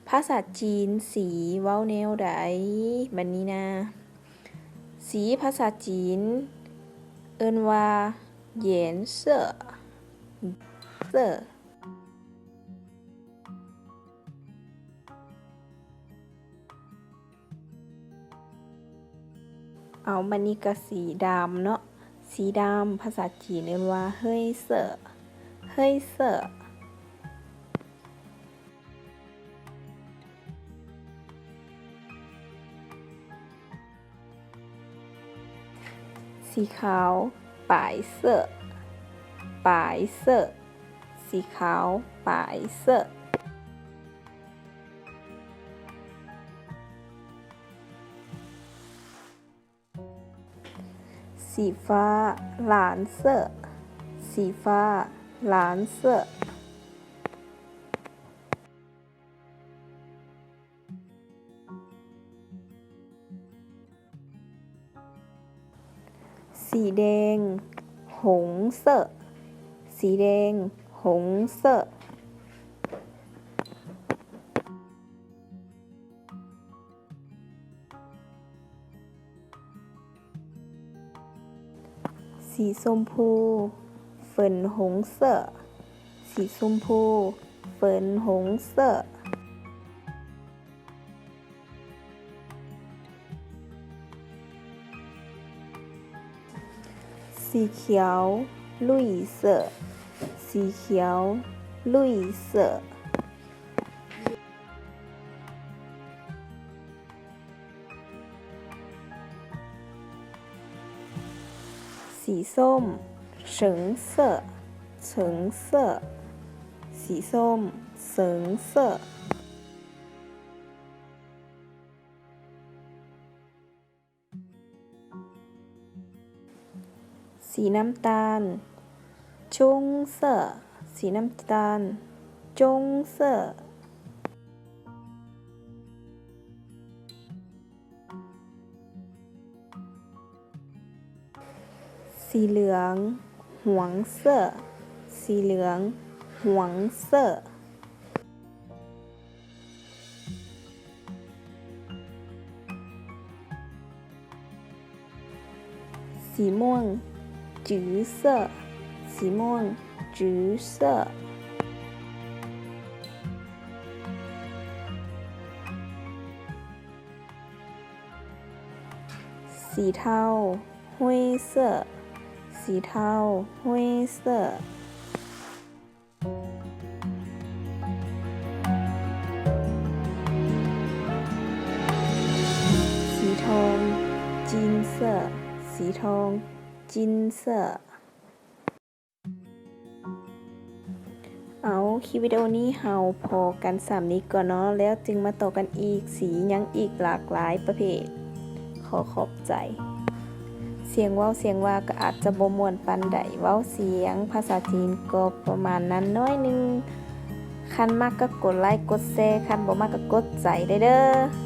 ພາສາຈີນ ສີ ເວົ້າແນວໃດ? ບັດນີ້ນະ ສີ ພາສາຈີນເອີ້ນວ່າ 颜色 色. ເອົາ ບັດນີ້ກະສີດຳເນາະ ສີດຳ ພາສາຈີນເອີ້ນວ່າ 黑色 黑色. ສີຂາວ 白色 白色 ສີຂາວ 白色. ສີຟ້າ 蓝色 ສີຟ້າ 蓝色. ສີແດງ 红色 ສີແດງ 红色. ສີຊົມພູ 粉红色 ສີຊົມພູ 粉红色. ສີຂຽວ 绿色 ສີຂຽວ 绿色. ສີສົ້ມ 橙色 橙色 ສີສົ້ມ 橙色. ສີນ້ຳຕານ 棕ງເສີ້ ສີນ້ຳຕານ 棕ງເສີ້. ສີເຫຼືອງ ຫວງເສີ້ ສີເຫຼືອງ ຫວງເສີ້. ສີມ່ວງ ຈືເສີ້ ສີມ່ວງ ຈືເສີ້. ສີເທົາ 灰色 ສີເທົາ 灰色. ສີທອງ 金色 ສີທອງ 金色. ເອົາ ຄລິບວິດີໂອນີ້ເຮົາພໍກັນສ່ຳນີ້ກ່ອນເນາະ ແລ້ວຈຶ່ງມາຕໍ່ກັນອີກ. ສີຍັງອີກຫຼາກຫຼາຍປະເພດ. ຂໍຂອບໃຈ. ສຽງເວົ້າສຽງວ່າກໍອາດຈະບໍ່ມ່ວນປານໃດ, ເວົ້າສຽງພາສາຈີນກໍປະມານນັ້ນໜ້ອຍໜຶ່ງ. ຄັນມັກກໍກົດໄລກົດແຊ, ຄັນບໍ່ມັກກໍກົດໃຈໄດ້ເດີ້.